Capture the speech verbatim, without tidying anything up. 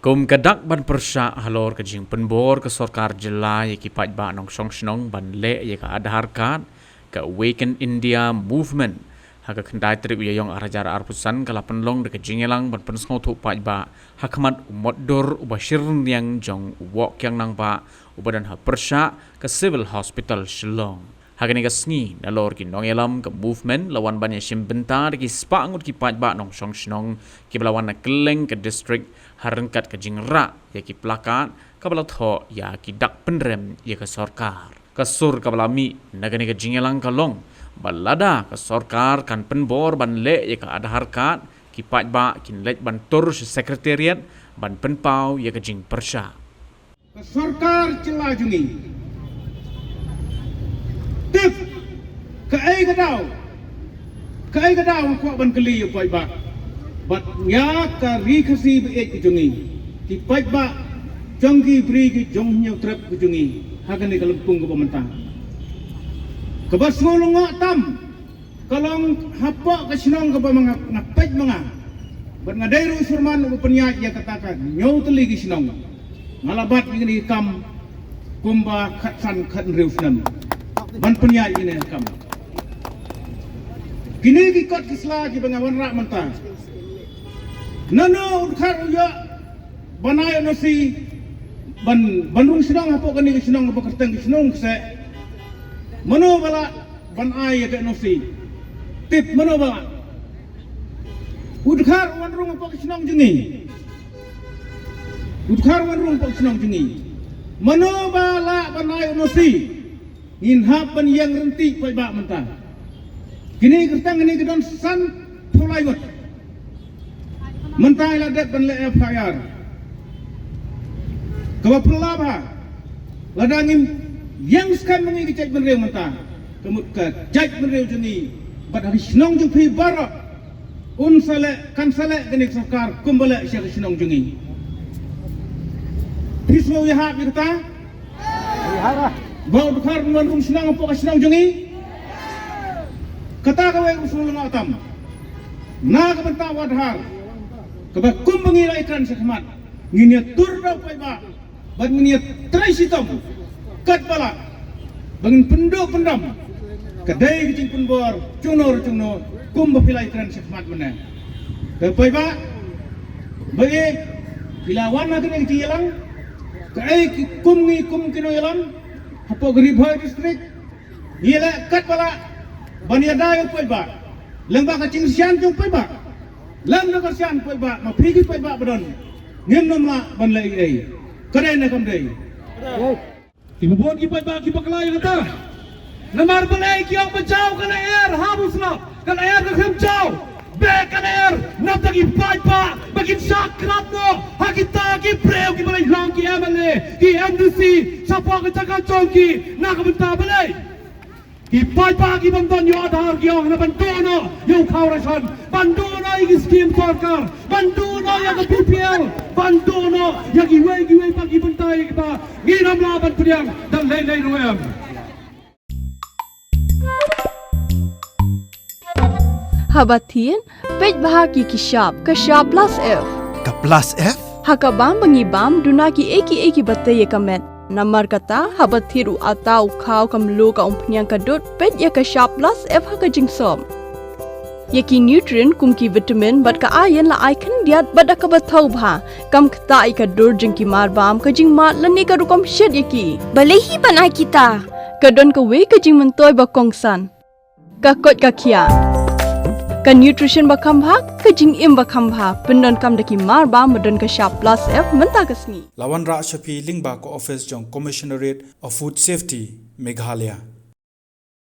Kum ka dak ban pyrshah halor ka jingpynbor ka sorkar jylla ïa ki paidbah nongshong shnong ban leh ïa ka Aadhaar card, ka Awaken India Movement ha ka khyndai tarik u Ïaïong arhajar arphew san ka la pynlong da ka jingïalang ban pynsngewthuh paidbah ha khmat u motdur uba shyrniang jong u Woh Kiang Nangbah uba don ha pyrshah ka Civil Hospital Shillong. Ha kane ka sngi, nalor ki nongïalam ka movement la wan ban ïashim bynta da ki spah ngut ki paidbah nongshong shnong kiba la wan na kylleng ka district ha ryngkat ka jingrah ïa ki plakat kaba la thoh ïa ki dak pynrem ïa ka sorkar. Ka sur kaba la mih na kane ka jingïalang ka long ba lada ka sorkar kan pynbor ban leh ïa ka Aadhaar card, ki paidbah kin leit ban tur sha secretariat ban pynpaw ïa ka jingpyrshah. Ka sorkar jylla jong ngi, tip kaei ka daw, kaei ka daw nga kwah ban kylli ïa u paidbah bad ïa ka Ri Khasi ba ïeit ka jong ngi, ki paidbah jong ki Bri ki jong Hynñiewtrep ka jong ngi ha kane ka lympung kaba mynta. Kaba sngewlyngngoh tam ka long hapoh ka shnong kaba ma nga, nga peit ma nga bad nga dei ruh u surman uba pynïaid ïa kata ka hynñiew tylli ki shnong. Nga la bat ïa kane ka kam kumba khatsan khathynriew snem ban pynïaid ïa kane ka kam. Kine ki kot ki sla kiba nga wanrah mynta, nano u dkhar u ïoh ban ai N O C ban, ban rung shnong hapoh kane ka shnong kaba kyrteng ka shnong Kseh? Mano ba lah ban ai ïa ka N O C? Tip, mano ba lah? U dkhar u wan rung hapoh ka shnong jong ngi. U dkhar u wan rung hapoh ka shnong jong ngi. Mano ba lah ban ai N O C? Ngin hap ban ïeng ryntih paidbah mynta. Kine kyrteng kine ki don sanphew lai ngut. Mynta i la dep ban leh F I R kaba phylla bha. Lada ngim ïeng skhem ma ngi ka jaitbynriew mynta, ka mut ka jaitbynriew jong ngi bad ha ki shnong jong phi baroh un sa leh, kan sa leh kane ka sorkar kumba leh sha ka shnong jong ngi. Phi sngewbha ïa kata? Ba u dkhar u wan rung shnong hapoh ka shnong jong ngi? Kata kawei ruh sngewlyngngoh tam. Na ka bynta u Aadhaar kaba kumba ngi la ïakren shakhmat, ngin ïatur da u paidbah bad ngin ïatrei shitom katba lah ba ngin pynduh pyndam. Ka dei ka jingpynbor jongno re jongno kumba phi la ïakren shakhmat mynne. Ka paidbah ba ïeit, phi la wan ha kane ka jingïalang, kaei ki kum ngi kum ki nongïalam hapoh ka Ri Bhoi District, ngi leh katba lah ban ïada ïa u paidbah. Lem bad ka jingshisha jong u paidbah, lem da ka shisha u paidbah, ma phi ki paidbah ba don, ngim nym lah ban leh ei ei. Ka dei ne kam dei? Ki bun ki paidbah ki bakla ïa kata. Namar balei ki ong ba jaw ka la er ha u slap, ka la er ka khlem jaw. Bad ka la er na bynta ki paidbah ba kin shah krap noh ha kita ki briew kiba la long ki M L A, ki M D C shapoh ka jaka jong ki na ka bynta balei? Ki paidbah ki bym don ïa u Aadhaar ki ong na ban duh noh ïa u khaw ration, ban duh noh ïa ki skim sorkar, ban duh noh ïa ka B P L, ban duh noh ïa kiwei kiwei pat ki bynta ïa kiba ngin ym lah ban pdiang da lei lei ruh em. Haba thied, peit bha ki ki shap, ka shap plus F. Ka plus F? Ha ka bam ba ngi bam, duna kiei kiei kiba tei ïa ka met. Namar kata, haba thied u atta, u khaw, ka mluh, ka umphniang, ka dud, peit ïa ka shap plus F ha ka jingsop. Ïa ki nutrient kum ki vitamin bad ka iron la ai khyndiat bad da kaba thaw bha. Kam ktah ïa ka dur jong ki mar bam, ka jingmad lane ka rukom shet ïa ki. Balei hi ban ai kita? Ka don kawei ka jingmyntoi ba kongsan. Ka koit ka khiah. Ka nutrition ba kham bha, ka jingim ba kham bha. Pyndonkam da ki mar bam ba don ka shap plus F mynta ka sngi. La wanrah sha phi lyngba ka office jong Commissionerate of Food Safety, Meghalaya.